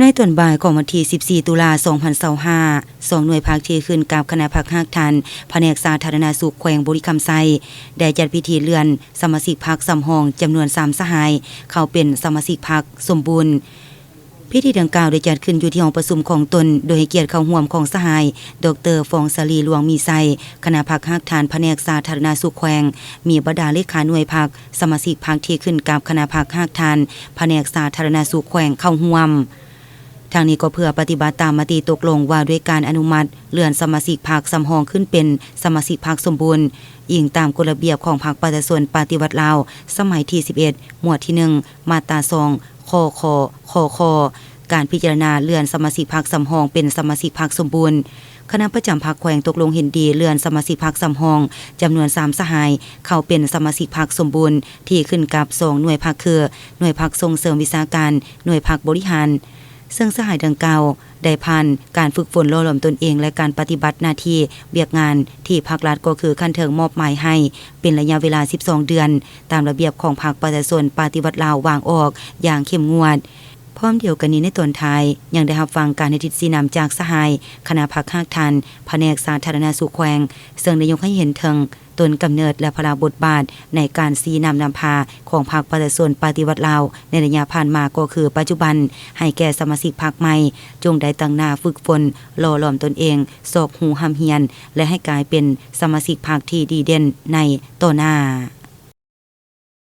ໃນຕອນບ່າຍຂອງວັນທີສິບສີ່ ຕຸລາ ສອງພັນຊາວຫ້າ, ສອງໜ່ວຍພັກທີ່ຂຶ້ນກັບຄະນະພັກຮາກຖານ ພະແນກສາທາລະນະສຸກແຂວງບໍລິຄຳໄຊ ໄດ້ຈັດພິທີເລື່ອນສະມາຊິກພັກສຳຮອງຈຳນວນສາມສະຫາຍ ເຂົ້າເປັນສະມາຊິກພັກສົມບູນ. ພິທີດັ່ງກ່າວໄດ້ຈັດຂຶ້ນຢູ່ທີ່ຫ້ອງປະຊຸມຂອງຕົນ ໂດຍໃຫ້ກຽດເຂົ້າຮ່ວມຂອງສະຫາຍ ດອກເຕີ ຟອງສາລີ ຫຼວງມີໄຊ, ຄະນະພັກຮາກຖານພະແນກສາທາລະນະສຸກແຂວງ, ມີບັນດາເລຂາໜ່ວຍພັກ, ສະມາຊິກພັກທີ່ຂຶ້ນກັບຄະນະພັກຮາກຖານພະແນກສາທາລະນະສຸກແຂວງເຂົ້າຮ່ວມ. ທັງນີ້ກໍເພື່ອປະຕິບັດຕາມມະຕິຕົກລົງວ່າດ້ວຍການອະນຸມັດເລື່ອນສະມາຊິກພັກສຳຮອງຂຶ້ນເປັນສະມາຊິກພັກສົມບູນ, ອີງຕາມກົດລະບຽບຂອງພັກປະຊາຊົນປະຕິວັດລາວ ສະໄໝທີສິບເອັດ ໝວດທີໜຶ່ງ ມາດຕາສອງ ຄຂ ຄຂ ການພິຈາລະນາເລື່ອນສະມາຊິກພັກສຳຮອງເປັນສະມາຊິກພັກສົມບູນ. ຄະນະປະຈຳພັກແຂວງຕົກລົງເຫັນດີເລື່ອນສະມາຊິກພັກສຳຮອງຈຳນວນສາມສະຫາຍ ເຂົ້າເປັນສະມາຊິກພັກສົມບູນ ທີ່ຂຶ້ນກັບສອງໜ່ວຍພັກຄື ໜ່ວຍພັກສົ່ງເສີມວິຊາການ, ໜ່ວຍພັກບໍລິຫານ. ເຊິ່ງສະຫາຍດັ່ງກ່າວໄດ້ຜ່ານການຝຶກຝົນຫຼໍ່ຫຼອມຕົນເອງ ແລະ ການປະຕິບັດໜ້າທີ່ວຽກງານທີ່ພັກລັດ ກໍຄືຂັ້ນເທິງມອບໝາຍໃຫ້ເປັນໄລຍະເວລາສິບສອງເດືອນ ຕາມລະບຽບຂອງພັກປະຊາຊົນປະຕິວັດລາວວາງອອກຢ່າງເຂັ້ມງວດ. ພ້ອມດຽວກັນນີ້ ໃນຕອນທ້າຍຍັງໄດ້ຮັບຟັງການໃຫ້ທິດຊີ້ນຳຈາກສະຫາຍຄະນະພັກຮາກຖານພະແນກສາທາລະນະສຸກແຂວງ ເຊິ່ງໄດ້ຍົກໃຫ້ເຫັນເຖິງ ຕົ້ນກຳເນີດ ແລະ ພາລະບົດບາດໃນການຊີ້ນຳນຳພາຂອງພັກປະຊາຊົນປະຕິວັດລາວໃນໄລຍະຜ່ານມາ ກໍຄືປັດຈຸບັນ ໃຫ້ແກ່ສະມາຊິກພັກໃໝ່ ຈົ່ງໄດ້ຕັ້ງໜ້າຝຶກຝົນຫຼໍ່ຫຼອມຕົນເອງ, ຊອກຮູ້ຮ່ຳຮຽນ ແລະ ໃຫ້ກາຍເປັນສະມາຊິກພັກທີ່ດີເດັ່ນໃນຕໍ່ໜ້າ.